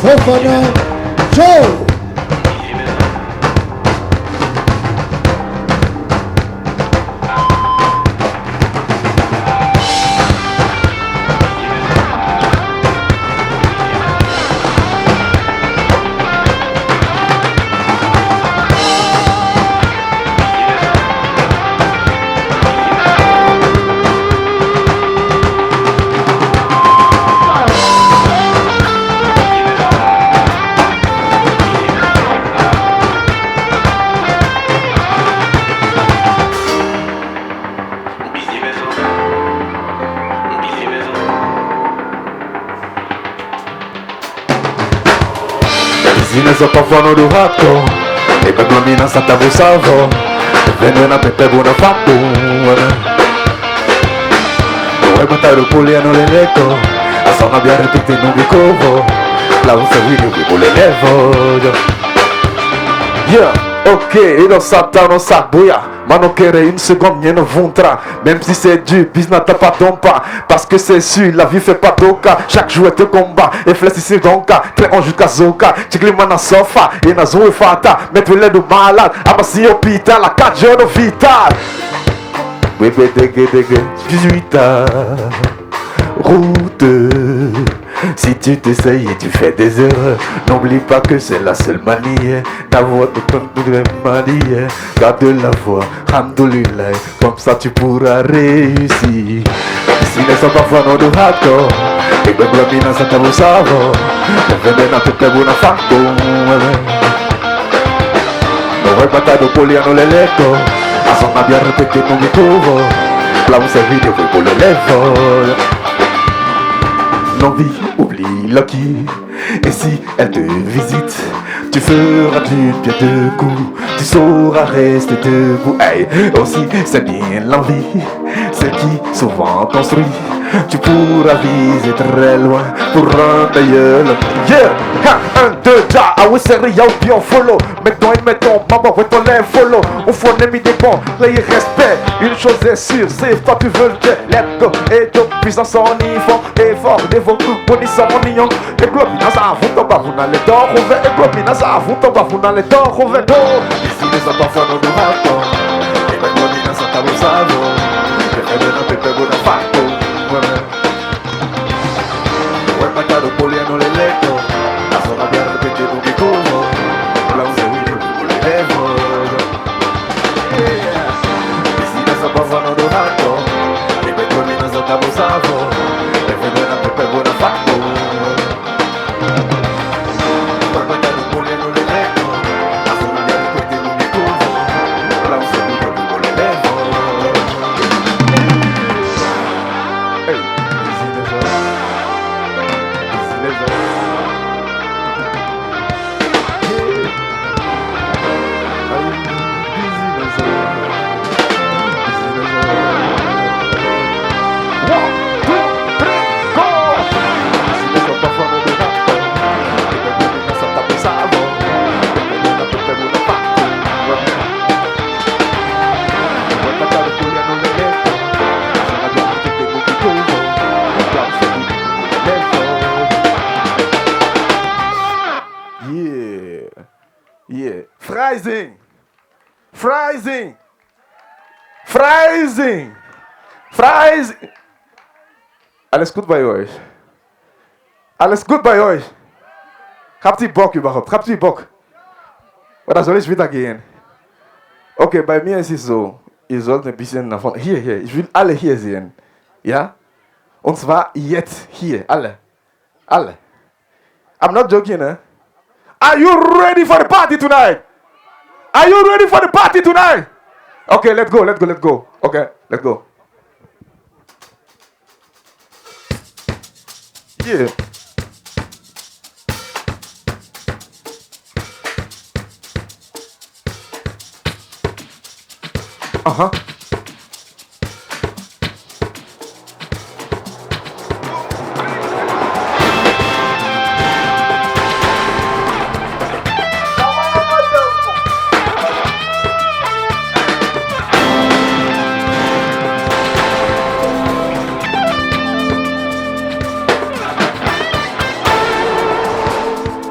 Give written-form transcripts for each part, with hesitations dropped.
Fofana Joe. Business up off one do hardcore. E glomina sata busavo. Veneno pepe buna fatto. Dove battere puli no leleco. A sona bia repite no bicovo. La usa wini we levo. Yeah, ok, et dans sa dans sa bouya. Mano quer une seconde, rien ne voudra. Même si c'est dur, business n'a pas pas. Parce que c'est sûr, la vie fait pas d'oka. Chaque jour est un combat. Et flèche ici donc, très on jusqu'à Zoka. Chiclima na sofa, et na zoe fata. Mettre les de malade, amassi hôpital, la 4 jeunes vital. Bébé, dégué, dégué, 18 ans. Route. Si tu t'essayes et tu fais des erreurs, n'oublie pas que c'est la seule manière d'avoir de ton manière. Garde la foi, alhamdoulilah, comme ça tu pourras réussir. Si ne sont parfois non de hardcore, et ben blamina ça t'avoue savo, venena pepe buna facto. No voy matando poli no le leco, a son abia repete no mi tuvo, la un servicio fue por le levo. L'envie oublie Lucky. Et si elle te visite, tu feras du bien de coups. Tu sauras rester debout. Hey, aussi, c'est bien l'envie, celle qui souvent construit. Tu pourras viser très loin pour un meilleur. Yeah! Ha, un, deux, trois, ah oui, c'est rien, bien follow. Mettons et mettons, maman, ouais, ton lève follow. Au fond, ennemi des bons, respect. Une chose est sûre, c'est toi tu veux le let's go. Et tout, puissance en y fort, et fort, dévot, bonissant en y Et globina, ça vous tombe, vous n'allez d'or, et globina, ça vous tombe, vous n'allez d'or, on va d'or. Ici, les enfants, nous nous racontons. Et ben, globina, ça t'a vous savons. Et ben, pepe, bona facto. Ouais, matado, poli, no le leco. La zona verde, repete, no mi cubo. La un segundo, le levo. Ici, les enfants, nous nous racontons. Et ben, globina, ça t'a vous savons. Et ben, pepe, bona facto. Ouais, matado, poli, no le leco. La zona verde, repete, no mi cubo. La un segundo, le levo. Hey, business up. Business up. Yeah. Hey, business up. Business up. One, two, three, go! Business up, parfois, no do hardcore. Et ben, business up, tape ça, bon. Et ben, on a tout fait, on a partout. Ouais, pas de poulet, non, les lèvres. Ça va bien, t'es beaucoup trop. Yeah. Yeah. Freising. Freising. Freising. Freising. Alles gut bei euch? Alles gut bei euch? Habt ihr Bock überhaupt? Habt ihr Bock? Oder soll ich wieder gehen? Okay, bei mir ist es so, ihr sollt ein bisschen nach vorne. Hier, hier, ich will alle hier sehen. Ja? Und zwar jetzt, hier, alle. Alle. I'm not joking, eh? Are you ready for the party tonight? Are you ready for the party tonight? Okay, let's go, let's go, let's go. Okay, let's go. Yeah. Uh-huh.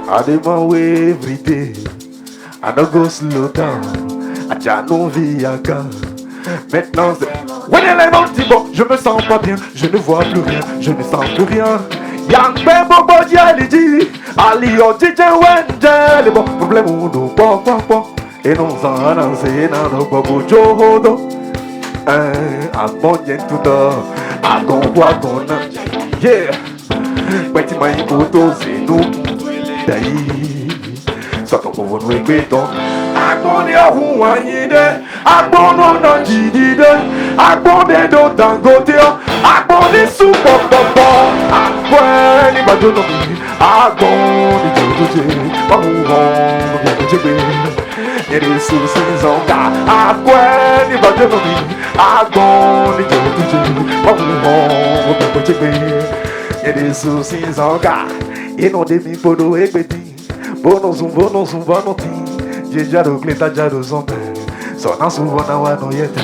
I dey my way every day. I no go slow down. Adjano Viaga. Maintenant c'est. Je me sens pas bien, je ne vois plus rien, je ne sens plus rien. Yang bobo dialidi, Ali o DJ Wendel, bon problème no po po po. Et non san nan se nan no bobo jodo. Agbon yen tudo, agon wagon. Yeah. Pẹ̀tí máa ń kó tó sínú dàí. Sọ̀tọ̀ kò wọnú ẹgbẹ́ tán. Agbọ́n ní ọ̀hún wọ̀nyí dé, agbọ́n náà jìdí dé, agbọ́n dé do Dangote ọ́, agbọ́n ní sùn pọ̀pọ̀pọ̀, agbọ́n ní gbàdúrà mi, agbọ́n ní jòjòjè, wọ́n wọ́n bí àgbẹ̀jẹ̀gbẹ̀. Yẹ́nì sùn sí zọ̀ǹgà, agbọ́n ní gbàdúrà mi, agbọ́n ní jòjòjè, wọ́n wọ́n bí àgbẹ̀jẹ̀gbẹ̀. Yẹ́nì sùn sí zọ̀ǹgà, inú dé mi gbọdọ̀ ẹgbẹ̀dì, bọ́nà sùn bọ́nà sùn bọ́nà tì. Jejaro kleta jaro zombe Sona souvent wa no yete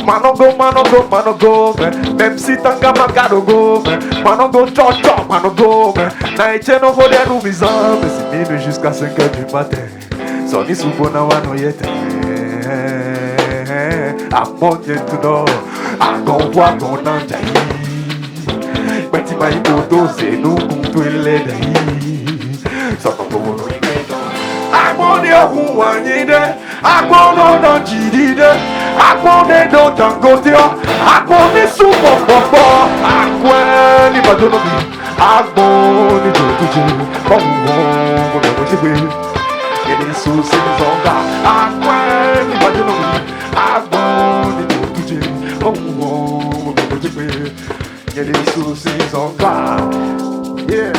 Manogo manogo manogo man. Même si tanga magaro go man. Manogo cho cho manogo man. Na eche no fode no mizan. Mais c'est minuit jusqu'à 5 heures du matin. Soni souvent wa no yete. Amonye tuno Agon wa gon nanjai. Peti mai koto se nu kuntu ele dai. Soko no Agbọ́n ní ọ̀hún wọ̀nyí dé, agbọ́n náà jìdí dé, agbọ́n ní do Dangote ọ́, agbọ́n ní sùn pọ̀pọ̀pọ̀, agbọ́n ní bàjọ́ mi, agbọ́n ní jòjòjò, ọ̀hún wọ́n bẹ̀rẹ̀ ṣe pé, èmi sùn sí zọ̀ǹgà, agbọ́n ní bàjọ́ mi, agbọ́n ní jòjòjò, ọ̀hún wọ́n bẹ̀rẹ̀ ṣe pé, èmi sùn sí zọ̀ǹgà. Yeah.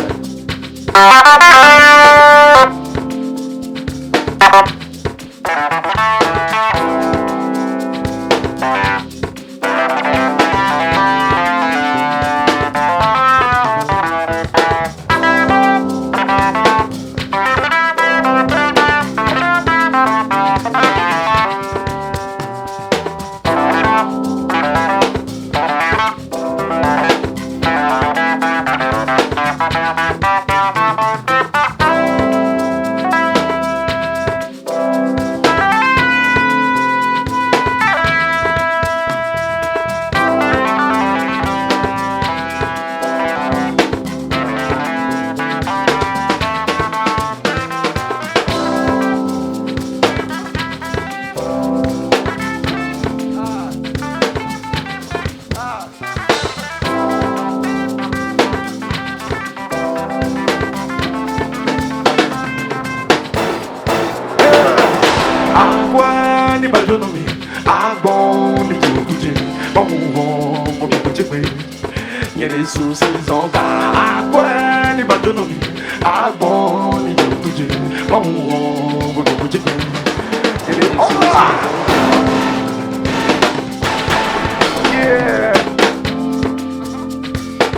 Yeah.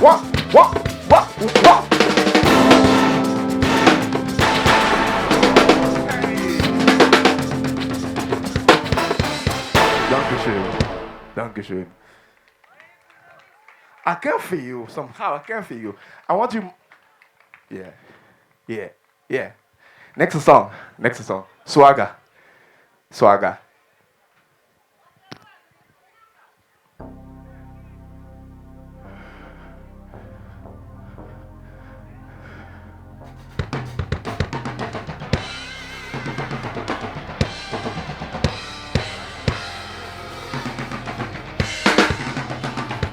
What? What? What? What? Dankeschön. Dankeschön. I can feel you somehow. I can feel you. I want you. Yeah. Yeah. Yeah. Next song. Next song. Swagger. Swagger.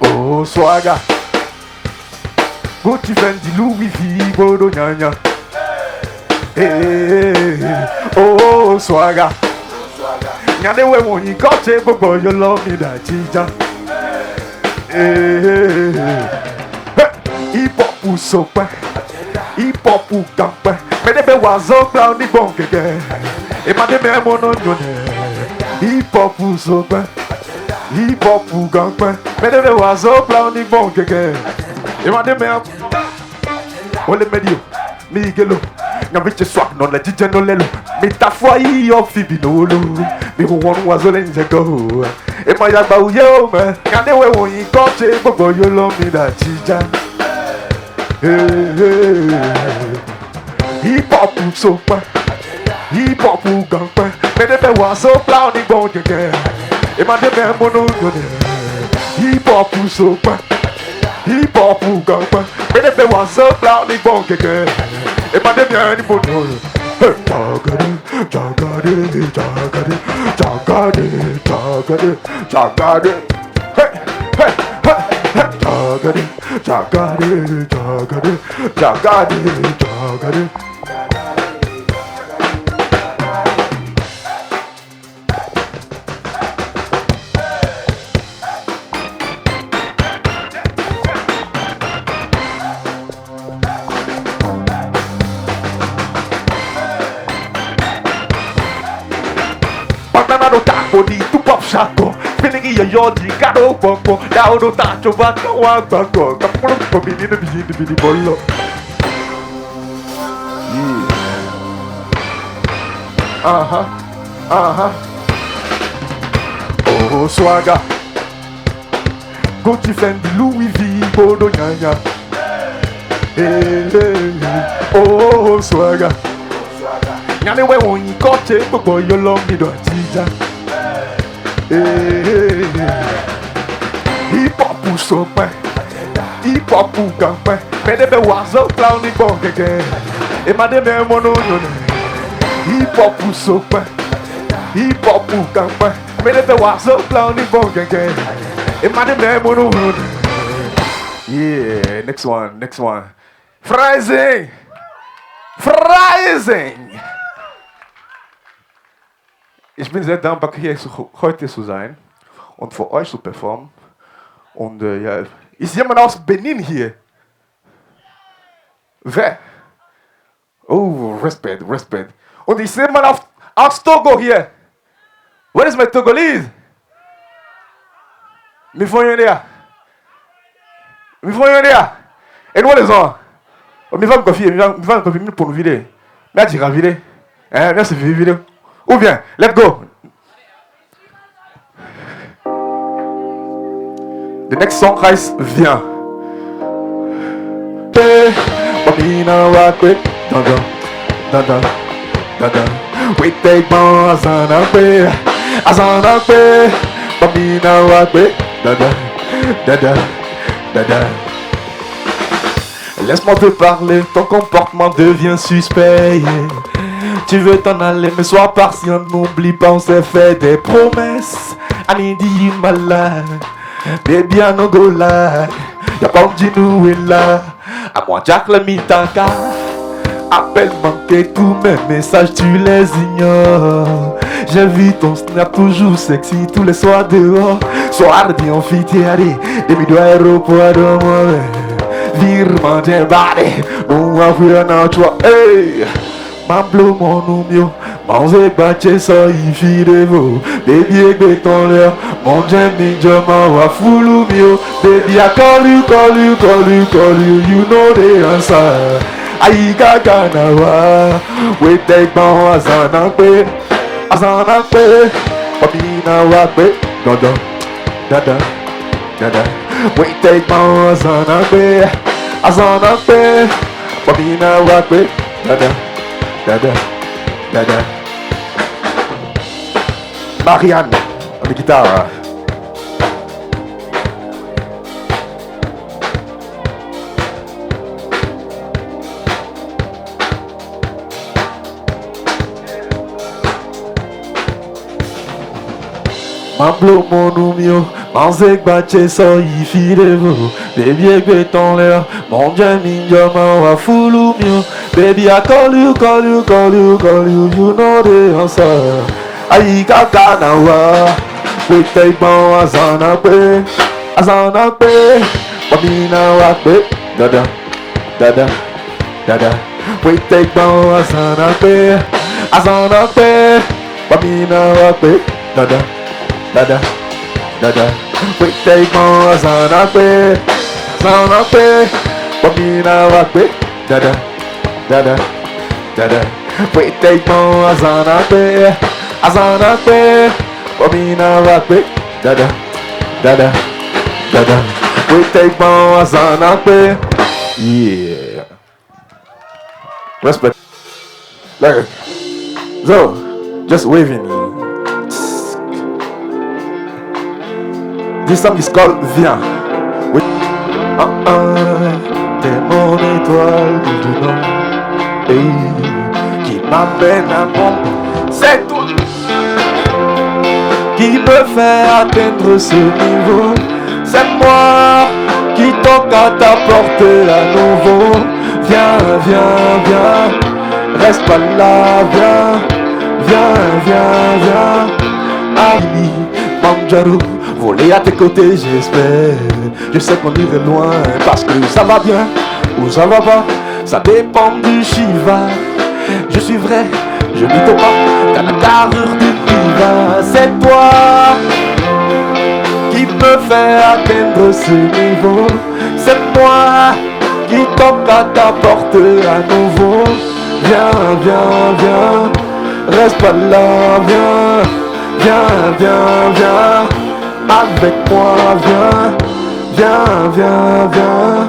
Oh, swagger. Gucci, Fendi, Louis V, Bodo, nyanya. Hey, oh, swagger. Nyade we wonyi koche gbogbo yo love me da chija. Hey, hip hop so pe, hip hop gampe. Mede be wazo gba oni bon gege. E ma de me mo no nyone. Hip hop so pe, hip hop gampe. Mede be wazo gba oni bon gege. E ma de me Ole medio, Miguelo. Nyaviche swag no le jije no lelo. Mi ta fwa iyo fibi no lo. Mi hu wonu wazo le nje go. E ma ya gba uye o me. Nyade we wonyi koche gbogbo yo lo mi da chija. Hey, hey. Hip hop so hip hop gangpɛ mɛ de bɛ waso plaw ni gbɔn gɛgɛ e ma de bɛ mɔnɔ yɔnɛ hip hop so hip hop gangpɛ mɛ de bɛ waso plaw ni gbɔn gɛgɛ e ma de bɛ ni mɔnɔ yɔnɛ. Jagade, jagade, jagade, jagade, jagade, jagade. Hey, hey, hey, hey. Jagade, jagade, jagade, jagade, jagade. Patana do taco di tu pop shako. Feeling yo yo di caro poco. Da do tacho va wa gbagbo. Kapuro ko bi ni bi ni bi ni bolo. Yeah. Uh-huh. Uh-huh. Oh, swagger. Gucci Fendi Louis V Bodo nyanya. Hey, hey, hey. Oh, swagger. Nyane we won koche gbogbo yo lo mi do atija. Hey, hey, hey. Hip hop so pe. Hip hop gang pe. Mede be wazo clown ni gbon gege. E ma de me mono yo ne. Hip hop so pe. Hip hop gang pe. Mede be wazo clown ni gbon gege. E ma de me mono yo ne. Yeah, next one, next one. Freising! Freising! Ich bin sehr dankbar, hier heute zu sein und für euch zu performen. Und ja, ist jemand aus Benin hier? Wer? Oh, Respect, Respect. Und ich sehe jemand aus Togo hier. Where is my Togolese? Mi fon Mi fon Et nous les hommes. Mi va me confier, mi va me confier pour nous vider. Mais tu vas vider. Hein, merci vider. Ou bien, let's go. The next song heißt Viens. We take bon azana pe, azana pe, Bamina wakwe, da da, da da, da da. Laisse-moi te parler, ton comportement devient suspect. Tu veux t'en aller, mais sois patient, n'oublie pas, on s'est fait des promesses. I need you in my life, baby, I no go lie. Y'a pas de nous est là, à moi Jack le mitaka. Appel manqué, tous mes messages, tu les ignores. J'ai vu ton snap toujours sexy tous les soirs dehors. Soir di amphithéâtre, demi do aéroport de moi. Virement d'un body, nous avons toi. Hey! Mablo mon numio, manze bache so ifidevo. Baby egbe ton l'air, mon jam jama wa fulu mio. Baby I call you, call you, call you, call you, you know the answer. Aïka kanawa, we take bon azana pe, azana pe, babina wa pe, da da, da da, da da. We take bon azana pe, azana pe, babina wa pe, da da, da da, da da. Marianne, on the guitare. Mablo mon numio, manze gbache so ifidevo. Baby egbe ton l'air, mon jami jama wa fulu mio. Baby I call you, call you, call you, call you, you know the answer. Aïka kanawa, we take bon azana pe, azana pe, babina wa pe, da da, da da, da da. We take bon azana pe, azana pe, babina wa pe, da da. Da da, da da. We take bon azana pe, azana pe, babina wa pe, da da, da da, da da. We take bon azana pe, azana pe, babina wa pe, da da, da da, da da. We take bon azana pe. Yeah. Respect. Like, so, just waving. This song is called Viens. Oui. Ah, ah, t'es mon étoile du nord. Hey, qui m'amène à mon. C'est toi qui me fait atteindre ce niveau. C'est moi qui toque à ta porte à nouveau. Viens, viens, viens. Reste pas là, viens. Viens, viens, viens. Ali, Manjaro, voler à tes côtés, j'espère. Je sais qu'on irait loin parce que ça va bien ou ça va pas. Ça dépend du Shiva. Je suis vrai, je mytho pas. T'as la carrure du diva. C'est toi qui me fait atteindre ce niveau. C'est moi qui toque à ta porte à nouveau. Viens, viens, viens, reste pas là, viens, viens, viens, viens, avec moi, viens, viens, viens, viens,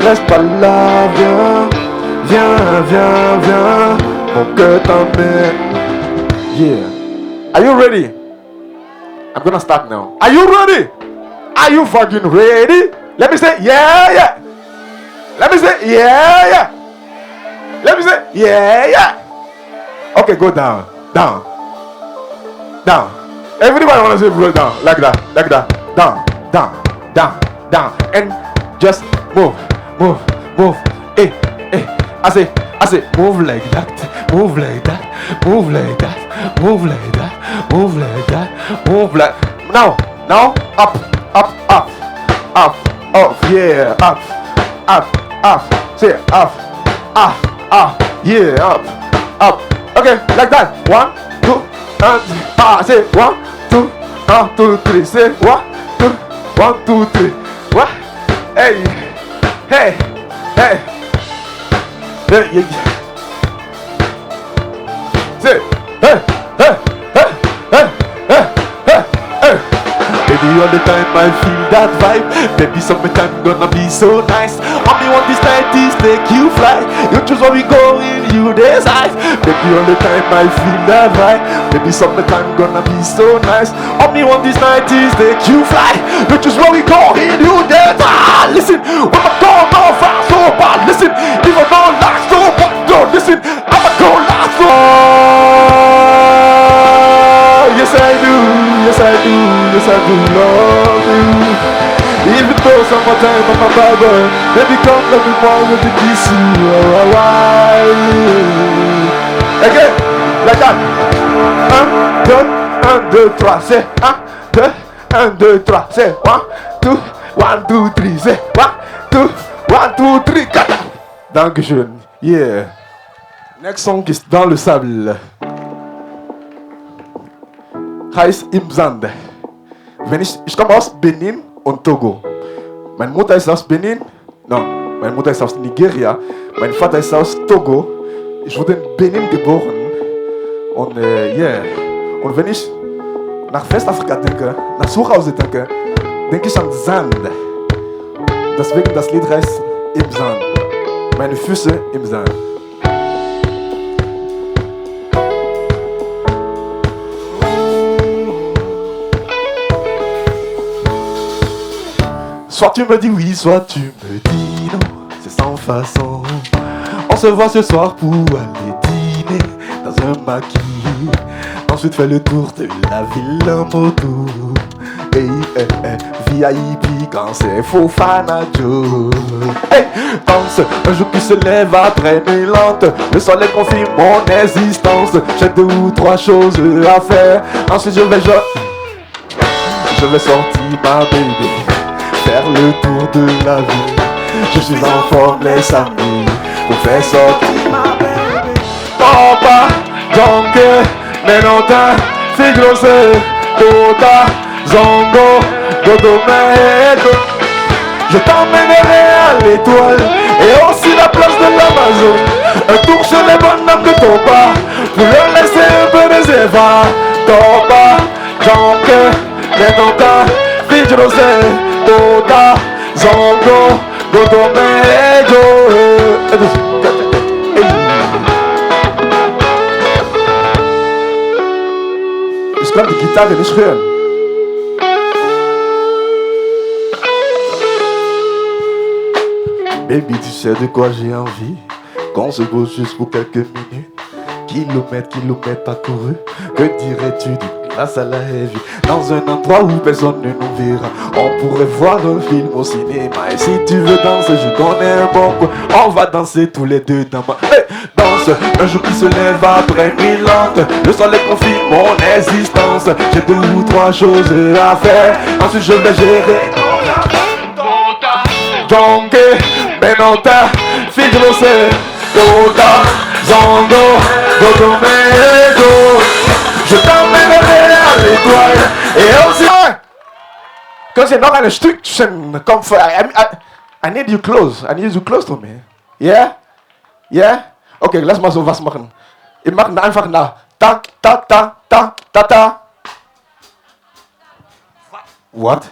reste pas là, viens, viens, viens, viens, mon cœur t'emmène. Yeah. Are you ready? I'm gonna start now. Are you ready? Are you fucking ready? Let me say yeah, yeah. Let me say yeah, yeah. Let me say yeah, yeah. Okay, go down, down, down. Everybody wanna say go down, like that, like that. Down, down, down, down, and just move, move, move. Hey, hey. I say, move like that, move like that, move like that, move like that, move like that, move like. Now, now, up, up, up, up, up, yeah, up, up, up. Say up, ah, ah, yeah, up, up. Okay, like that. One, two, and ah, say one, two, one, two, three. Say one, two, one, two, three. What? Hey, hey, hey. Hey, yeah, yeah. Say, hey, hey, hey, hey, hey, hey, hey. Baby, all the time I feel that vibe. Baby, summertime gonna be so nice. All me want this night is take you fly. You choose where we going, you decide. Baby, all the time I feel that vibe. Baby, summertime gonna be so nice. All me want this night is take you fly. You choose where we going, you decide. Listen, when I go, no fast, so bad. Listen, if I don't like so bad, don't listen. I'ma go last so. Yes I do, yes I do, yes I do love you. Even though summertime I'm a bad boy, baby come let me want with the kiss you. Oh, why? Again, like that. Un, deux, un, deux, trois, c'est un, deux, un, deux, trois, c'est one, two, one, two, three, c'est one, two, one, two, three, quatre. Dankeschön. Yeah. Next song is Dans le sable. Heißt Im Sand. Wenn ich, ich komme aus Benin und Togo. Meine Mutter ist aus Benin. No, meine Mutter ist aus Nigeria. Mein Vater ist aus Togo. Ich wurde in Benin geboren. Und yeah. Und wenn ich nach Westafrika denke, nach Zuhause denke, denke ich an Sand. Deswegen das Lied heißt Im Sand. Meine Füße im Sand. Soit tu me dis oui, soit tu me dis non, c'est sans façon. On se voit ce soir pour aller dîner dans un maquis. Ensuite fais le tour de la ville en moto. Hey, hey, hey, VIP quand c'est Fofana Joe. Hey, pense, un jour qui se lève après nuit lente. Le soleil confirme mon existence. J'ai deux ou trois choses à faire. Ensuite je vais sortir ma baby, faire le tour de la ville. Je suis en forme les samedis pour faire sortir ma baby. Papa, donc, Menontin, Figrose, Tota, Zongo, Dodomedo. Je t'emmènerai à l'étoile et aussi la place de l'Amazon. Un tour chez les bonhommes de Toba pour leur laisser un peu de zéva. Toba, donc, Menontin, Figrose, Tota, Zongo, Dodomedo. Gitarre nicht hören. Baby, tu sais de quoi j'ai envie. Qu'on se pose juste pour quelques minutes. Kilomètre, kilomètre parcouru. Que dirais-tu d'une glace à la heavy? Dans un endroit où personne ne nous verra. On pourrait voir un film au cinéma. Et si tu veux danser, je connais un bon coin. On va danser tous les deux dans ma... Hey, danse, un jour qui se lève après nuit lente. Le soleil confirme mon existence. J'ai deux ou trois choses à faire. Ensuite je vais gérer. Donc, Benota, Figlose, Dota, Zongo, Gogomedo. Je t'emmènerai à l'étoile et aussi. Because you're not gonna Stückchen come for. I need you close. I need you close to me. Yeah? Yeah? Okay, lass mal so was machen. Ich mache einfach nach. Ta, ta, ta, ta, ta, ta. What?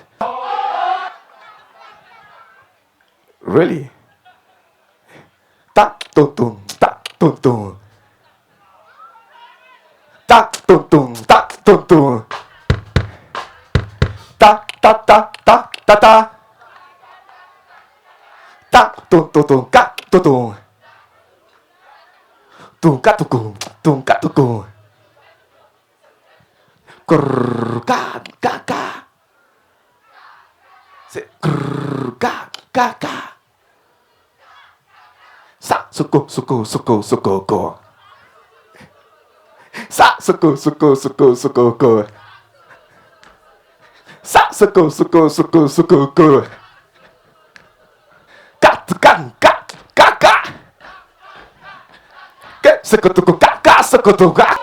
Really? Ta, tum, tum, ta, tum, tum. Ta, tum, tum, ta, tum, tum. Ta, ta, ta, ta, ta, ta. Ta, tum, tum, tum, ka, tum, tum. Tum, ka, tum, kum, tum, ka, tum, kum. Krrr, ka, ka, ka. C'est krrr, ka, ka, ka. Sa, soko, soko, soko, soko, ko. Sa, soko, soko, soko, soko, ko. Sa, soko, soko, soko, soko, ko. Ka, ka, ka, ka, ka. Ke, soko, toko, ka, ka, soko, toko, ka.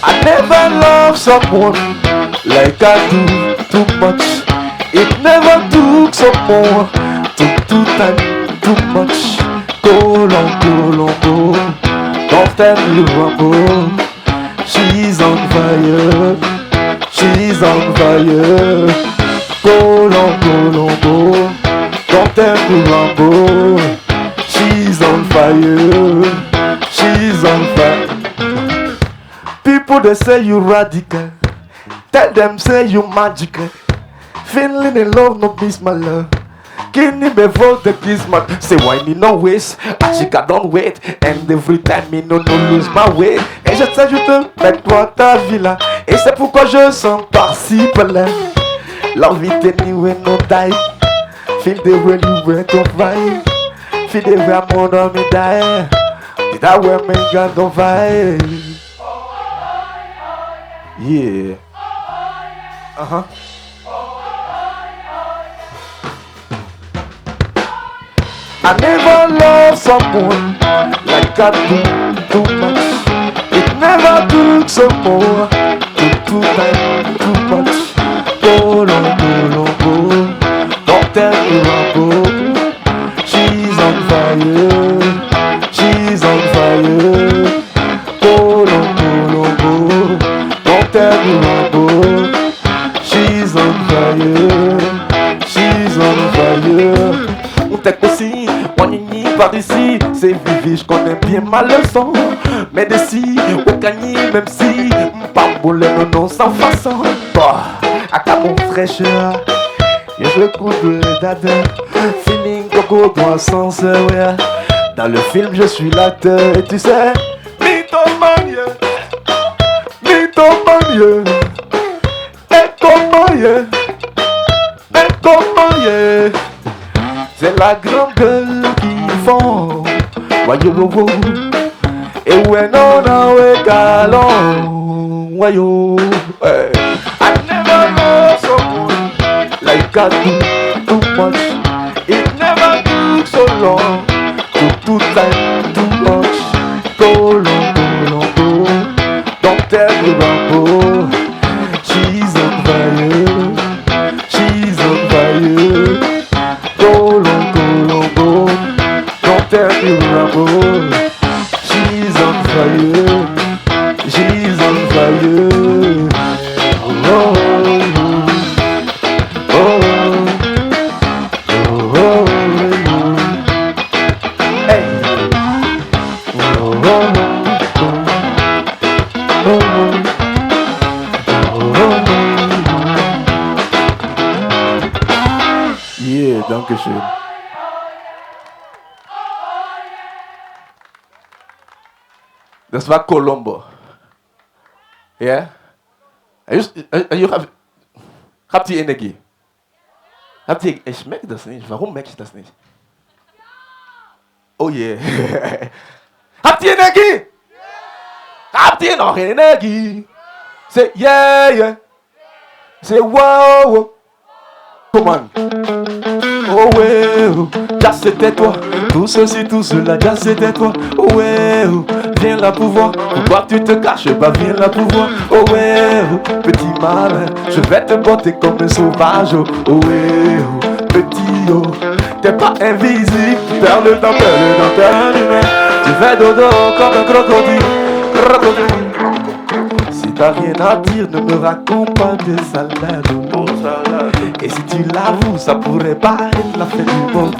I never loved someone like I do too much. It never took someone took too time too much. Colombo, Colombo, don't tell me rumble. She's on fire, she's on fire. Colombo, Colombo, don't tell me rumble. She's on fire, she's on fire. People they say you radical. Tell them say you magical. Feeling in love no miss my love. Kidney before the kiss my say why me no waste. Ashika don't wait. And every time me no no lose my way. Et je sais je te mets toi ta villa. Et c'est pourquoi je sens par-ci par-là. Love it anyway no die. Feel the way you went on fire. Feel the way I'm on me die. Did I wear me gun on fire? Yeah. Uh-huh. I never loved someone like I do too much. It never took some more, took too time too much. Colombo, Colombo, don't tell me Rambo. She's on fire, she's on fire. Colombo, Colombo, don't tell me Rambo. She's on fire, she's on fire. On t'est aussi, on y par ici. C'est Vivi, je connais bien ma leçon. Mais d'ici, au cagni, même si pas boule, non, non, sans façon. Bah, à ta mon fraîcheur, et je coup de dada. Feeling coco dans sens, ouais. Dans le film, je suis l'acteur, et tu sais, mythomanie, mythomanie, et comment, et comment, c'est la grande gueule qui font. Voyou, wo, et ouais, non, non, ouais, galon. Voyou, hey. I never loved someone like I do too much. It never took so long. Took too time, too much. Colombo, Colombo, don't tell me Rambo. She's on fire, she's on fire. Colombo, Colombo, don't tell me Rambo. She's on Yeah, danke schön. Das war Colombo. Yeah? Are you, are you have, habt ihr Energie? Habt ihr, ich merke das nicht. Warum merke ich das nicht? Oh yeah. Habt ihr Energie? Habt ihr noch Energie? Say yeah, yeah. Say wow, wow. Come on. Oh ouais, oh, déjà c'était toi. Tout ceci, tout cela, déjà c'était toi. Oh ouais, oh, viens là pour voir. Pourquoi tu te caches? Bah viens là pour voir. Oh ouais, oh, petit malin, je vais te botter comme un sauvage. Oh, oh ouais, oh, petit oh, t'es pas invisible. Tu perds le temps, perds le temps, perds l'humain. Tu fais dodo comme un crocodile, crocodile. Si t'as rien à dire, ne me raconte pas des salades. Et si tu l'avoues, ça pourrait pas être la fin du monde.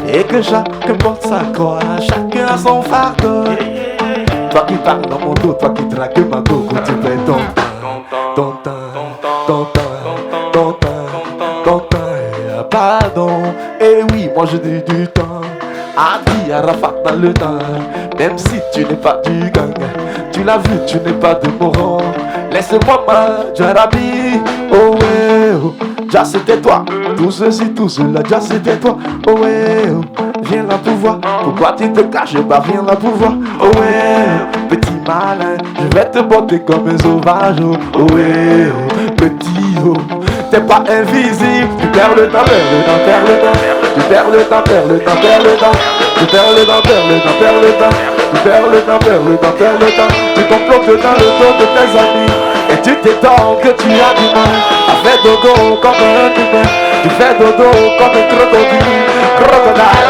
Et que chacun porte sa croix, chacun a son fardeau. Toi qui parles dans mon dos, toi qui dragues ma gogo, tu fais ton temps, ton temps, ton temps, ton temps, ton temps. Pardon, et oui, moi je dis du temps. Adi Arafat dans le temps, même si tu n'es pas du gang. Tu l'as vu, tu n'es pas de moron. Laisse-moi ma Jarabi. Oh ouais, oh. Déjà c'était toi. Tout ceci, tout cela, déjà c'était toi. Oh ouais, oh. Viens là pour voir. Pourquoi tu te caches? Bah viens là pour voir. Oh ouais, oh. Petit malin, je vais te botter comme un sauvage. Oh, oh ouais, oh. Petit oh. T'es pas invisible. Tu perds le temps, perds le temps, perds le temps. Tu perds le temps, perds le temps, perds le temps. Tu perds le temps, perds le temps, perds le temps. Tu perds le temps, perds le temps, perds le temps. Tu complotes dans le dos de tes amis. Et tu t'étonnes que tu as du mal à faire dodo comme un humain. Tu fais dodo comme un crocodile, crocodile.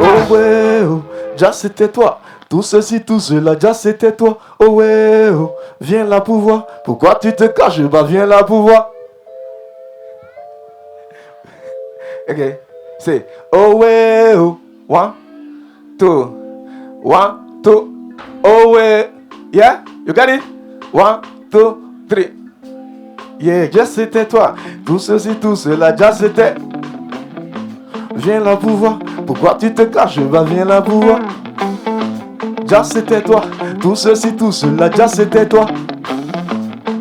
Oh ouais, oh, déjà c'était toi. Tout ceci, tout cela, déjà c'était toi. Oh ouais, oh, viens là pour voir. Pourquoi tu te caches? Bah viens là pour voir. Ok, c'est oh ouais, oh. 1, 2, 1, 2, oh ouais. Yeah, you got it? 1, 2, 3. Yeah, déjà c'était toi. Tout ceci, tout cela, déjà c'était. Viens là pour voir. Pourquoi tu te caches? Bah viens là pour voir. Déjà c'était toi. Tout ceci, tout cela, déjà c'était toi.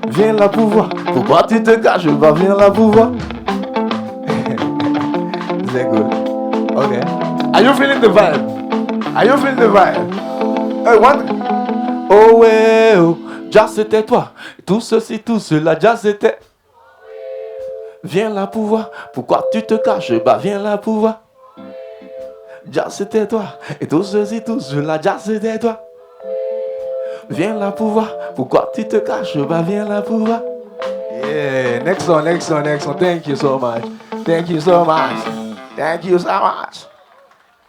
Viens là pour voir. Pourquoi tu te caches? Bah viens là pour voir. C'est good. Okay. Are you feeling the vibe? Are you feeling the vibe? Hey, what? Oh ouais, oh. Déjà c'était toi. Tout ceci, tout cela, déjà c'était. Viens là pour voir. Pourquoi tu te caches? Bah viens là pour voir. Déjà c'était toi. Et tout ceci, tout cela, déjà c'était toi. Viens là pour voir. Pourquoi tu te caches? Bah viens là pour voir. Yeah, next one, next one, next one. Thank you so much. Thank you so much. Thank you so much.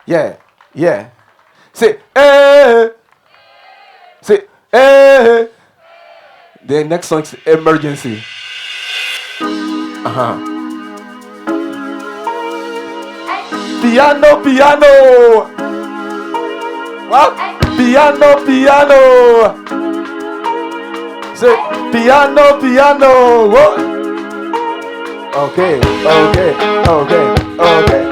Yeah, yeah. Say, hey. Say, hey. The next song is Emergency. Uh-huh. Piano, piano. What? Piano, piano. Say, piano, piano. What? Okay, okay, okay, okay.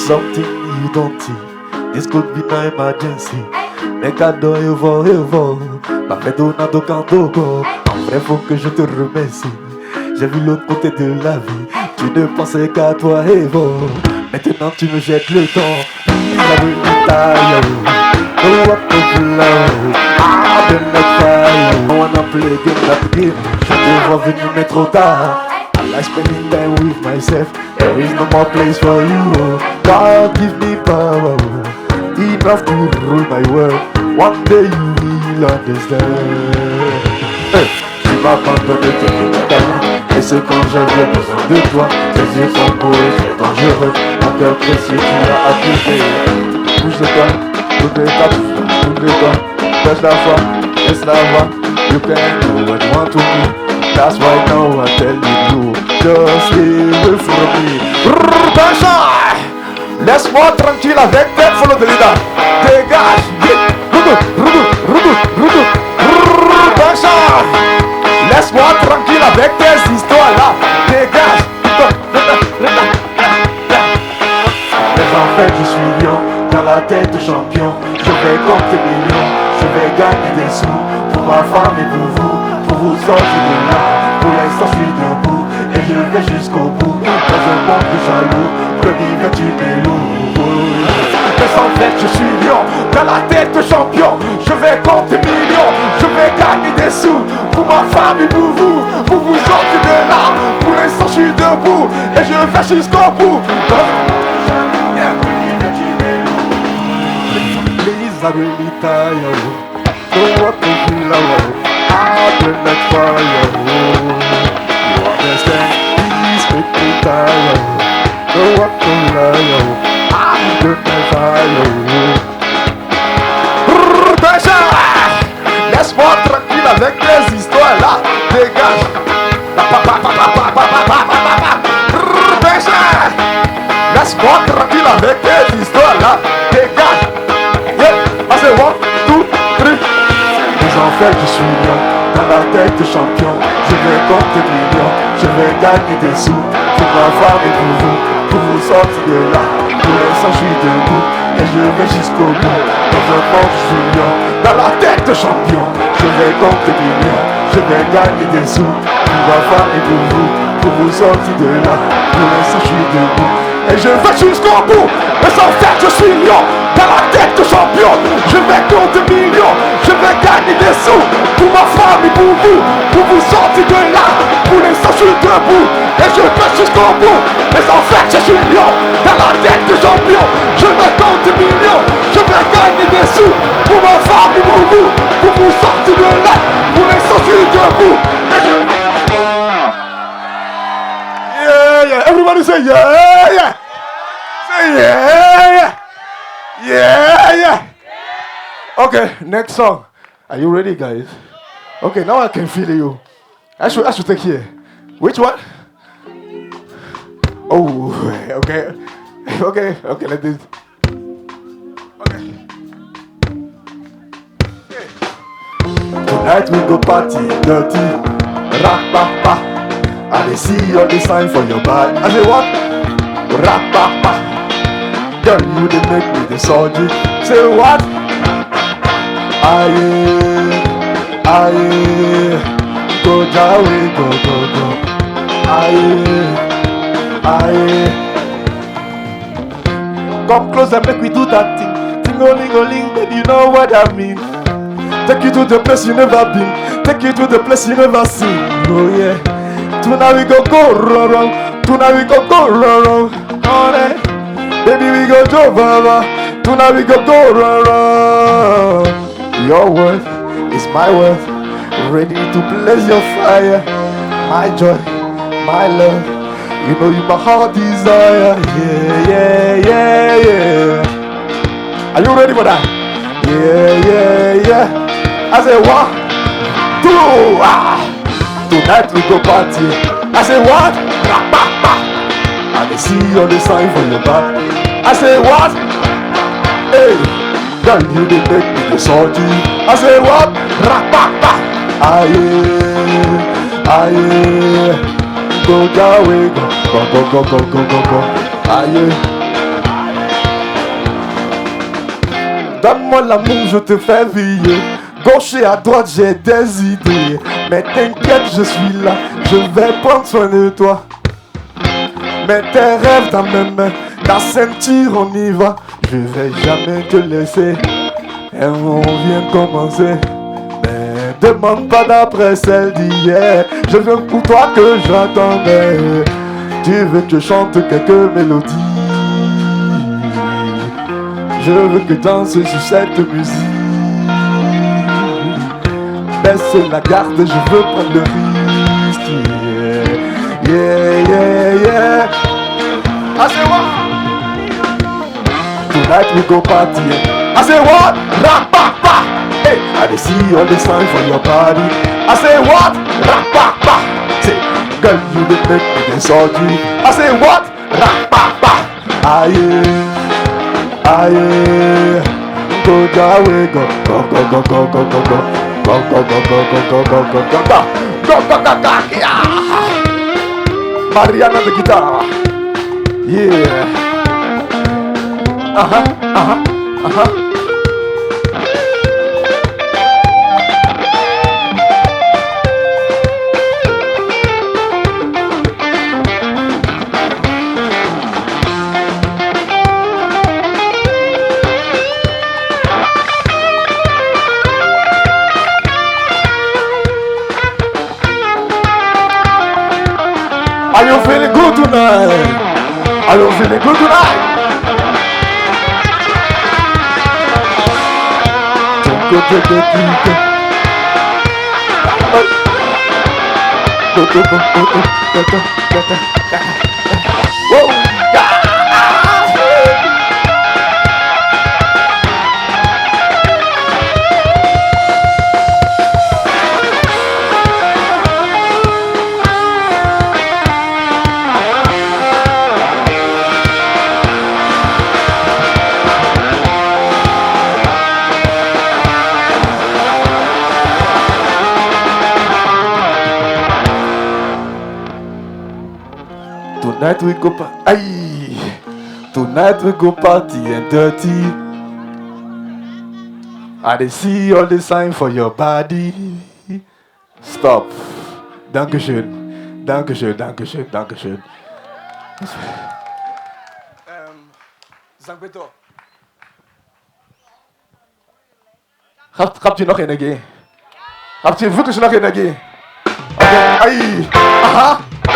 Something you don't see. This could be my emergency. Nigga, don't evolve, evolve. Ma fait donner do. En vrai, faut que je te remercie. J'ai vu l'autre côté de la vie. Tu ne pensais qu'à toi, Evo. Maintenant, tu me jettes le temps. La rue No what to blow. I've been like fire. I wanna play game that game. Je te vois venir, mais trop tard. I like spending time with myself. There is no more place for you. God give me power. Enough to rule my world. One day you will understand. Hey, tu m'as abandonné, tu es talent. Et c'est quand j'avais besoin de toi. Tes yeux sont beaux et très dangereux. Mon cœur précieux, tu l'as appliqué. Bouge de toi, tout est ta tout est toi. Lâche la foi, laisse la voix. You can do what you want to me. That's why now I tell you, just stay away from me. Laisse-moi tranquille avec tes follow the leader. Dégage. Laisse-moi tranquille avec tes histoires là. Dégage. Mais en fait, je suis lion, dans la tête de champion. Je vais compter millions, je vais gagner des sous pour ma femme et pour vous, pour vous sortir de là. Pour l'instant, je suis debout et je vais jusqu'au bout. Dans un monde de jaloux, premier tu m'es. Mais en fait, je suis lion, dans la tête de champion. Je vais compter millions, je vais gagner des sous pour ma femme et pour vous, pour vous sortir de là. Pour l'instant, je suis debout et je vais jusqu'au bout. Please, I really tired. Don't want to feel alone. I burn like fire. You understand? Please make me tired. Don't want to lie. I burn like fire. Laisse-moi tranquille avec tes histoires là. Dégage. Laisse-moi tranquille avec tes histoires là. Dégage. Yeah. I say 1, 2, 3. Mais en fait, je suis lion, dans la tête de champion. Je vais compter millions, je vais gagner des sous pour ma femme et pour vous, pour vous sortir de là. Pour l'instant, je suis debout et je vais jusqu'au bout. Dans un monde, je suis lion, dans la tête de champion. Je vais compter millions, je vais gagner des sous pour ma femme et pour vous, pour vous sortir de là. Pour l'instant, je suis debout et je vais jusqu'au bout. Mais en fait, je suis lion, dans la tête de champion. Je vais compter millions, je vais gagner des sous pour ma femme et pour vous, pour vous sortir de là. Pour l'instant, je suis debout et je vais jusqu'au bout. Mais en fait, je suis lion, dans la tête de champion. Je vais compter millions, je vais gagner des sous pour ma femme et pour vous, pour vous sortir de là. Pour l'instant, je suis debout. Et je... Yeah, yeah. Everybody say yeah, yeah. Say yeah, yeah. Yeah, yeah. Okay, next song. Are you ready, guys? Okay, now I can feel you. I should take here. Which one? Oh, okay. Okay, okay, let this. Okay. Tonight we go party dirty. Rap pa pa. I dey see all the sign for your body. I say what? Rap pa pa. Girl, you dey make me the surgery. Say what? Aye, aye, go jawe, go go go. Aye, aye. Come closer, make we do that thing. Ting-o-ling-o-ling, baby, you know what I mean. Take you to the place you never been. Take you to the place you never seen. Oh yeah. Tonight we go go round round. Tonight we go go round round. On it. Baby, we go go baba. Tonight we go go round round. Your worth is my worth. Ready to blaze your fire. My joy, my love. You know you my heart desire. Yeah, yeah, yeah, yeah. Are you ready for that? Yeah, yeah, yeah. I say 1, 2, ah. Tonight we go party. I say what? I dey see all the sign for your back. I say what? Hey, girl, you dey make me the salty. I say what? Aye, aye. Go jawe, go, go, go, go, go, go, go. Aye. Donne-moi l'amour, je te fais briller. Gauche et à droite, j'ai des idées. Mais t'inquiète, je suis là, je vais prendre soin de toi. Mets tes rêves dans mes mains, ta ceinture, on y va. Je vais jamais te laisser. Et on vient de commencer. Mais demande pas d'après celle d'hier. Je viens pour toi que j'attendais. Tu veux que je chante quelques mélodies. Je veux que danse sur cette musique. Baisse la garde, je veux prendre le risque. Yeah, yeah, yeah. I say what? Tonight we go party. I say what? Rap, pa, pa. Hey, I dey see all the signs for your body. I say what? Rap, pa, pa. Say, girl, you dey make me dey surgery. I say what? Rap, pa, pa. Aye, aye. Go that way, go, go, go, go, go, go, go, go. Go, go, go, go, go, go, go, go, go, go. Go, go, go, go, yeah. Mariana the guitar. Yeah. Uh-huh, uh-huh, uh-huh. Are you feeling good tonight? Are you feeling good tonight? Whoa! Yeah! Tonight we go Aïe. Tonight we go party and dirty. I dey see all the sign for your body. Stop. Dankeschön. Dankeschön, Dankeschön, Dankeschön. Zangbeto. Habt ihr noch Energie? Habt ihr wirklich noch Energie? Okay. Aïe. Aha. I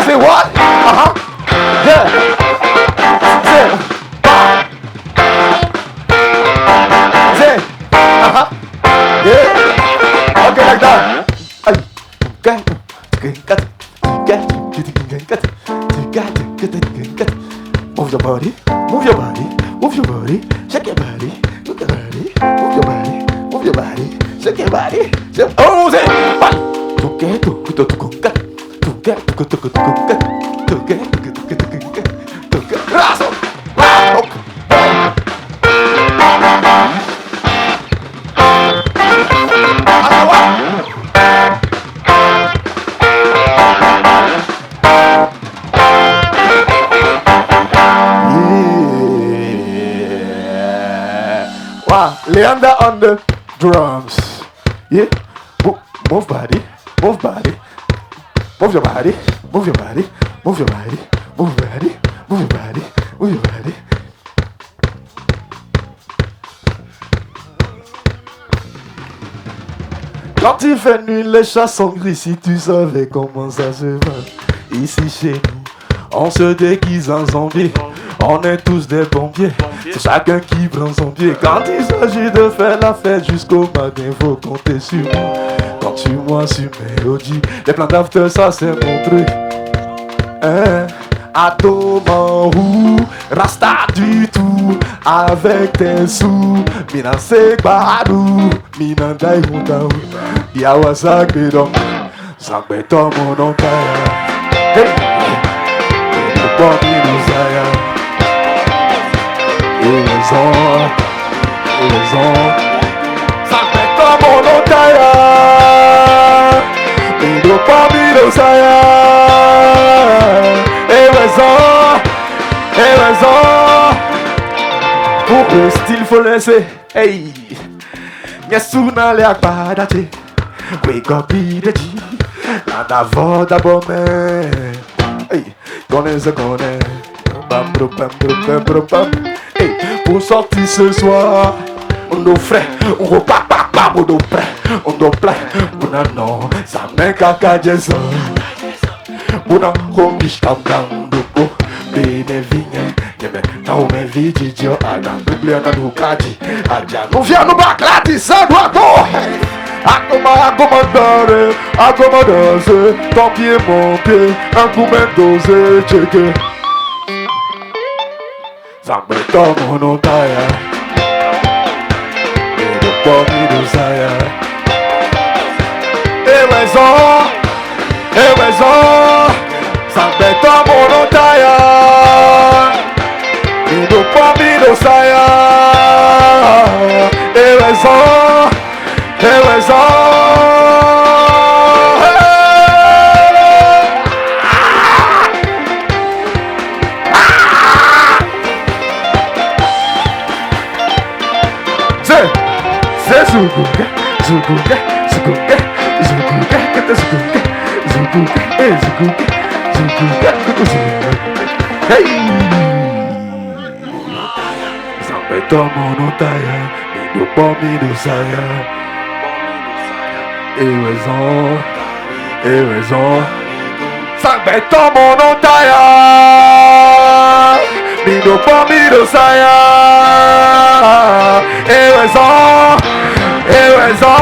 say what? Uh-huh. Yeah. Say. Ba. Say. Uh-huh. Yeah. Okay, like that. Aïe. Move your body, move your body, move your body, shake your body, move your body, move your body, move your body, shake your body. Oh, say, one, two, two, two, two, two, two, two, two, two, two, two, two, two, two, two, two, Raso. Yeah. Wow, Leander on the drums. Yeah. Move body, move body. Move your body, move your body, move your body, move your body, move your body, move your body. Quand il fait nuit, les chats sont gris. Si tu savais comment ça se passe ici chez nous, on se déguise en zombie. On est tous des pompiers. C'est chacun qui prend son pied. Quand il s'agit de faire la fête jusqu'au matin, faut compter sur moi. Quand tu moi sur mélodie, les plans d'after, ça c'est mon truc. Hein? Atomahu, Rasta du tout, avec tes sous. Mina Segbadu, Mina Daihuntahu, Yawa Sagbedon, Sagbeton mon Hey! Sagbeton mon Pour le style, faut Say, hey, Nyesuna le agbadache, we go be the G. Nada voda bome. Hey, gone se gone. Bam, bro, bam, bro, bam, bro, bam. Hey, pour sortir ce soir, on nous frais, on repart, pa, pa, on nous prêt, on nous plaît, on a non, ça met caca Jason. Buna homish tam tam dupo, bene vinha, yeme, tau me vididio, adam, bibliana do kadi, aja, não via no baclate, santo ator. Akoma, acomandare, acomodase, ton pied, mon pied, un coup même dosé, checké. Zambeto monotaya, Edo pomi dosaya. Ewezo, ewezo, Zambeto monotaya, Edo pomi dosaya. Ewezo, ewezo. C'est, c'est Zuguga, Zuguga, Zuguga, Zuguga, kata Zuguga, Zuguga, eh Zuguga, Zuguga, kata Zuguga. Hey! Zambeto monotaya, mido pomi saya. Ewezo, ewezo. Zambeto monotaya, mido pomi saya. Ewezo, ewezo.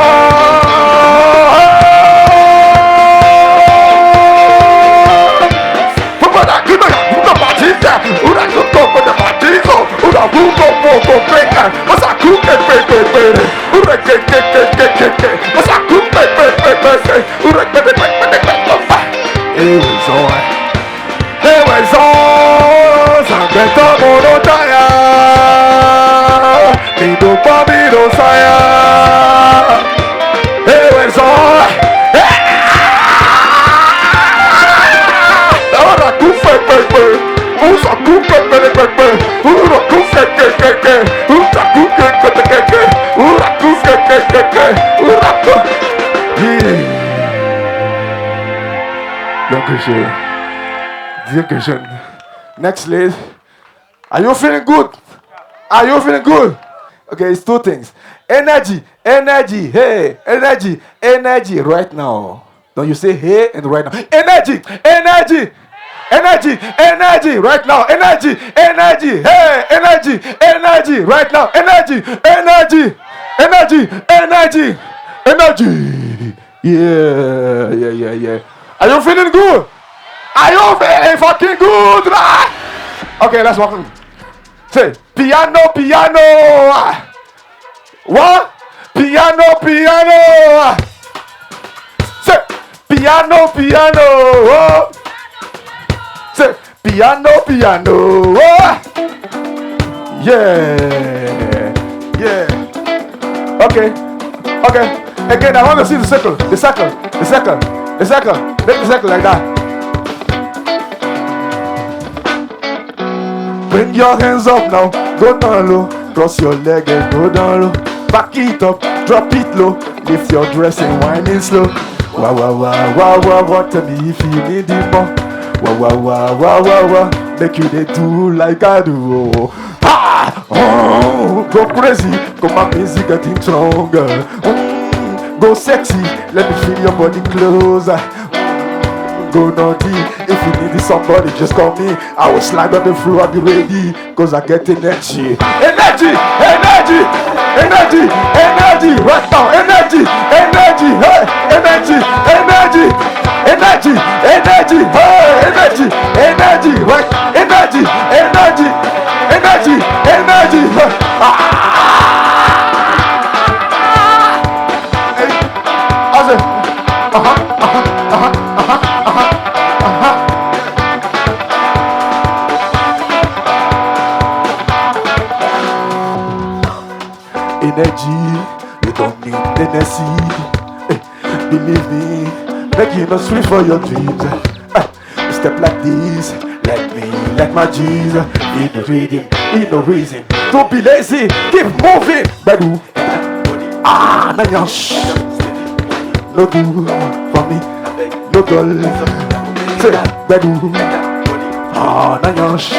Dankeschön. Dankeschön. Next lady. Are you feeling good? Are you feeling good? Okay, it's two things. Energy, energy, hey, energy, energy right now. Don't you say hey and right now. Energy, energy, energy, energy right now. Energy, energy, hey, energy, energy right now. Energy, energy, energy, energy, energy. Yeah, yeah, yeah, yeah. Are you feeling good? Are you feeling fucking good? Right? Okay, let's walk. Say piano, piano. What? Piano, piano. Say piano, piano. Oh. Say piano, piano. Oh. Yeah, yeah. Okay, okay. Again, I want to see the circle, the circle, the circle, the circle. Make the circle like that. Bring your hands up now, go down low, cross your leg and go down low. Back it up, drop it low, lift your dress and wind it slow. Wah wah wah wah wah wah, tell me if you need it more. Wah wah wah wah wah wah, make you dey do like I do. Oh. Ha! Oh, go crazy, come my music getting stronger. Go sexy, let me feel your body closer. Go naughty, if you need somebody, just call me. I will slide on the floor, I'll be ready, cause I get energy. Energy, energy, energy, energy, right now, energy, energy, hey, energy, energy, energy, energy, hey, energy, energy, right, energy, energy, energy, energy, hey. Ah. Hey, I said, uh-huh, uh-huh, uh-huh, uh-huh, uh-huh, uh-huh. Energy, you don't need Tennessee. Hey, believe me, make you not sleep for your dreams. Hey, step like this, Let me, let my Jesus in the reading, in the reason. Don't be lazy, keep moving. Bedu. Ah, nanyash. No do for me, no girl. Say, Bedu. Ah, nanyash.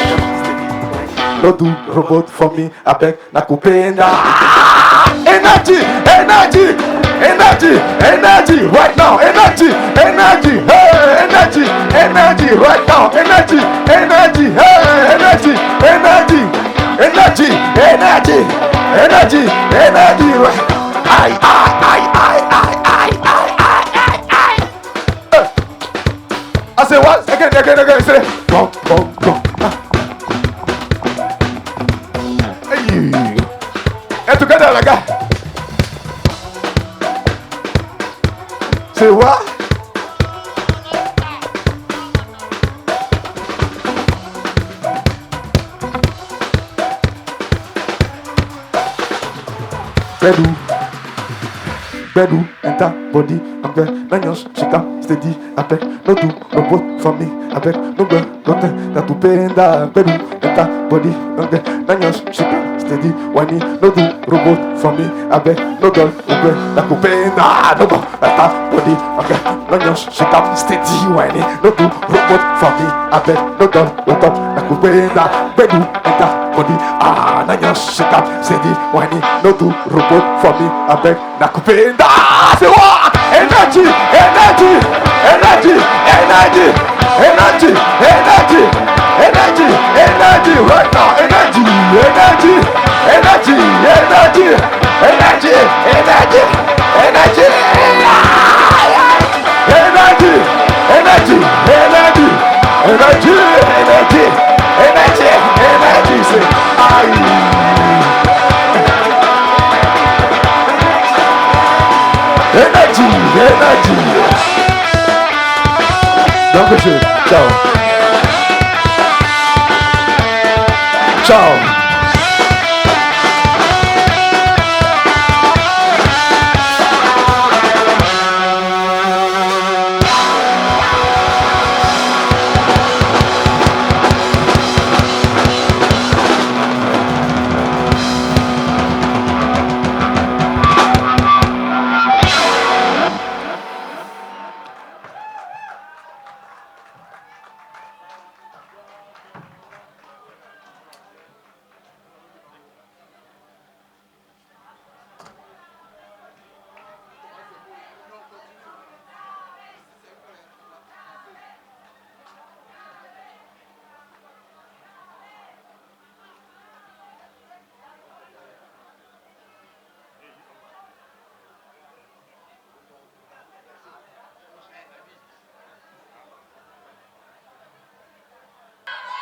No do robot for me, abeg nakupenda. Energy, energy, energy, energy, right now, energy, energy, hey, energy, energy, right now, energy, energy, hey, energy, energy, energy, energy, energy, energy, right. I, I, I, I, I, I, I, I, I, I. I say what? Again, again, again. Say, go, go, go. Hey. And together like that. Say what? Bedu, Bedu, enter body, I'm there, Nanyos, Chica, steady, avec, no do, robot for me, avec, no girl, nothing, nakupenda, Bedu, enter body, I'm there, Nanyos, Chica, steady, whiny, no do, robot for me, avec, no girl, okay, nakupenda, no go, enter body, okay, Nanyos, Chica, steady, whiny, no do, robot for me, avec, no girl, no nakupenda, Bedu, enter body, ah, Nanyos, Chica, steady, whiny, no do, robot for me, avec, nakupenda, say what? Energy, energy, energy, energy, energy, energy, energy, energy, right now, energy, energy, energy, energy, energy, energy, energy, energy, energy, energy, energy, energy, energy, energy, say, aye. Energy, energy. Dankeschön. Ciao. Ciao.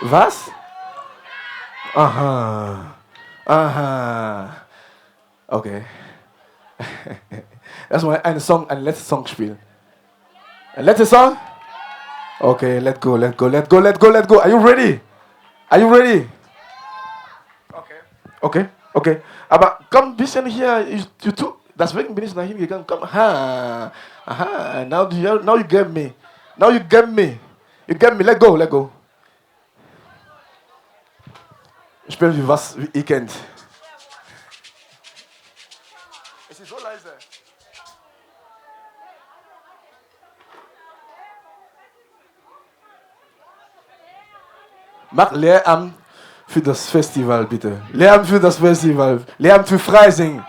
Was? Aha. Aha. Okay. Lass mal einen Song, einen letzten Song spielen. Ein letzter Song? Okay, let go, let go, let go, let go, let go. Are you ready? Are you ready? Okay. Okay, okay. Aber komm ein bisschen hier, you too. Deswegen bin ich nach hingegangen. Komm, aha. Aha. Now you get me. Now you get me. You get me. Let go, let go. Spielen wir was, wie ihr kennt. Es ist so leise. Mach Lärm für das Festival, bitte. Lärm für das Festival. Lärm für Freising.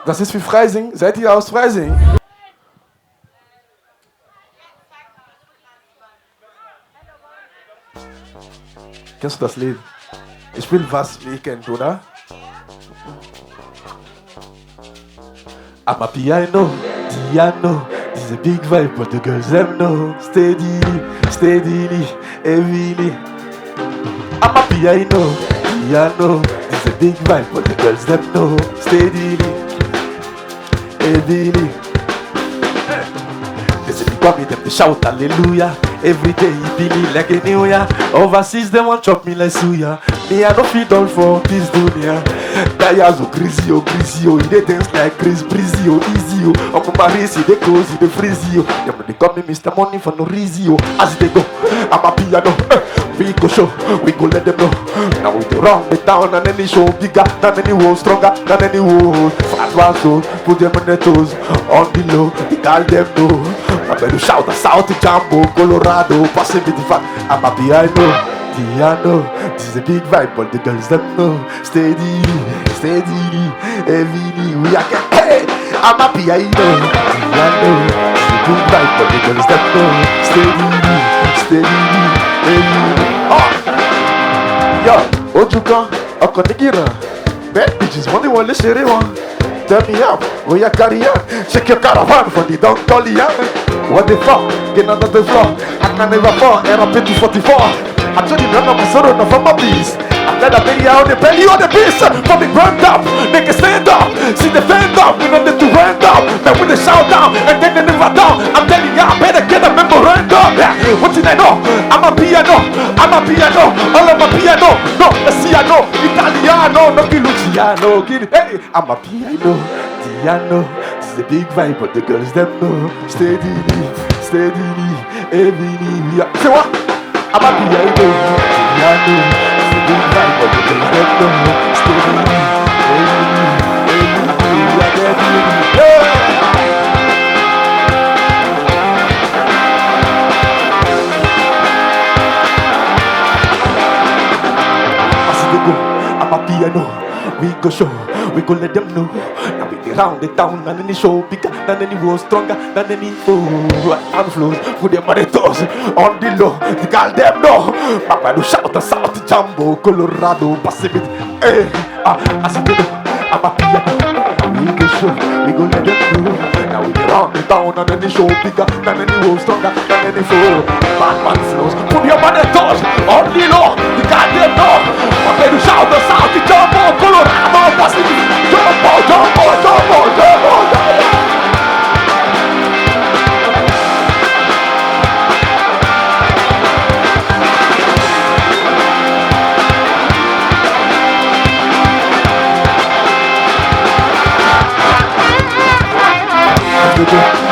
Das ist für Freising. Seid ihr aus Freising? Kennst du das Lied? Ich will was, wie ihr kennt, oder? I'm a piano, piano. This is a big vibe, but the girls them know. Steadily, steadily, heavily. I'm a piano, piano. This is a big vibe, but the girls them know. Steadily, heavily. They say me come them they shout hallelujah. Every day it be me like a new year. Overseas they want chop me like suya. Me I no fit done for this dunya. Tires oh crazy oh greasy oh, he dey dance like Chris Breezy oh easy oh. Omo my wrist he dey cozy dey freezy oh. Yeah, but they call me Mr. Money for no reason oh. As they go, I'm a piano. We go show, we go let them know. Now we dey run the town and any show bigger than any wolf, stronger than any wolf. Fat one soul, put them on their toes, on the low, the girl them know. I better shout the South Jambo, Colorado, passing me the fact. I'm a piano. Piano, this is a big vibe, but the girls don't know. Steadily, steadily, heavily, we are get hey, I'm a piano. Piano, this is a big vibe, but the girls don't know. Steadily, steadily, heavily. Oh, yo, ojú kan, ọkọ̀ nígìrà. Bad bitches, wọ́n ní wọ́n lè ṣeré wọn. Turn me up, oya carry on. Shake your caravan for the Don Collier. What the fuck? Get under the floor. I can never fall. RP 244. I told you none of my sorrow, no for my peace. I'm glad I made out the belly of the beast. From the ground up, nigga stand up. See the fend up, we don't need to run up. Man, we the shout down, and then they never down. I'm telling ya, I better get a memorandum. Yeah, what did I know? I'm a piano, I'm a piano, all of my piano. No, Messiano, Italiano, no ki Luciano, ki hey, I'm a piano, piano. This is a big vibe, but the girls them know. Steadily, steadily, heavily. We are. Say what? I'm a piano, piano. This is a big vibe, but the girls them know. Steadily, heavily, heavily. We are getting yeah. As they go, I'm a piano. We go show, we go let them know. Now we dey round the town and any show bigger than any world, stronger than any foe. And flows put them on the toes, on the low. The girl them know. Papa do shout the South Jambo, Colorado, Pacific. Eh, ah, as they go, I'm a piano. We go show, we go let them know. Now we dey round the town and any show bigger than any world, stronger than any foe. Bad man flows, put your on the toes, on the low. The girl them know. Papa do shout the South Jambo, Colorado, Pacific. Jumbo, jumbo, jumbo, jumbo, jumbo.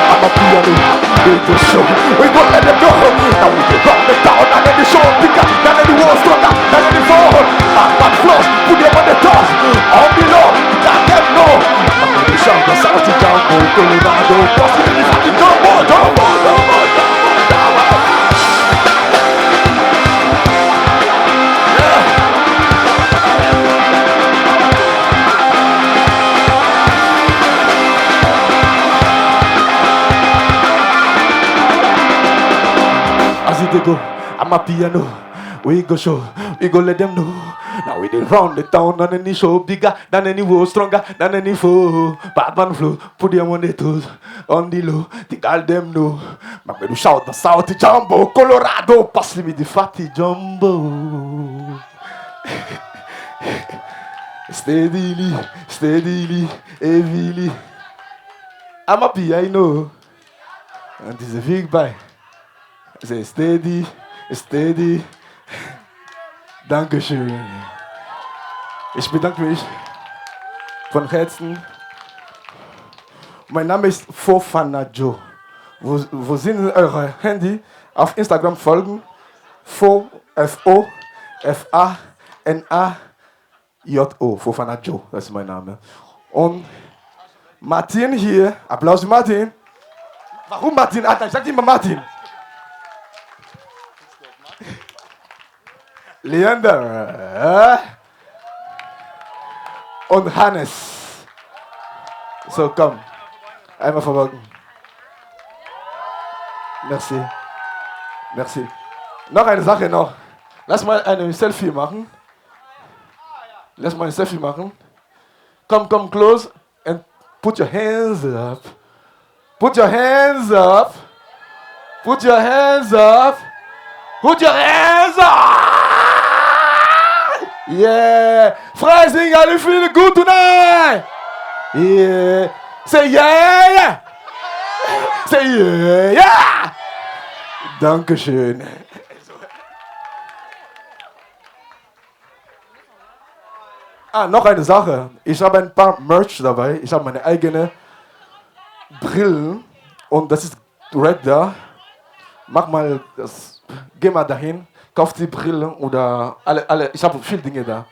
I'm a piano, we go show, we go let them know. Now we go round the town and any show bigger than any wall, stronger than any foe. Bad man flows, put them on the toes, on the low, let them know. I'm gonna shout the South Jambo, Colorado, Pacific, Jumbo, jumbo, jumbo, jumbo, jumbo. As it they go, I'm a piano. We go show, we go let them know. Now we dey round the town on any show bigger than any world, stronger than any foe. Bad man flow, put them on the toes, on the low. The girl them know. My man shout the South Jumbo, Colorado, pass me the fatty jumbo. Steadily, steadily, heavily. I'm a piano. And this is a big bye. Say steady, steady. Dankeschön. Ich bedanke mich von Herzen. Mein Name ist Fofana Joe. Wo, wo sind eure Handy? Auf Instagram folgen. Fo, F O F A N A J O. Fofana Joe, das ist mein Name. Und Martin hier. Applaus für Martin. Warum Martin? Alter, ich sag immer Martin. Leander und Hannes. So, komm. Einmal verborgen. Merci. Merci. Noch eine Sache noch. Lass mal eine Selfie machen. Lass mal ein Selfie machen. Come, come close and put your hands up. Put your hands up. Put your hands up. Put your hands up. Yeah. Freising, are you feeling good tonight? Yeah. Say yeah, yeah. Say yeah, yeah. Dankeschön. Ah, noch eine Sache. Ich habe ein paar Merch dabei. Ich habe meine eigene Brillen und das ist right da. Mach mal das. Geh mal dahin, kauf die Brille oder alle, alle. Ich habe viele Dinge da.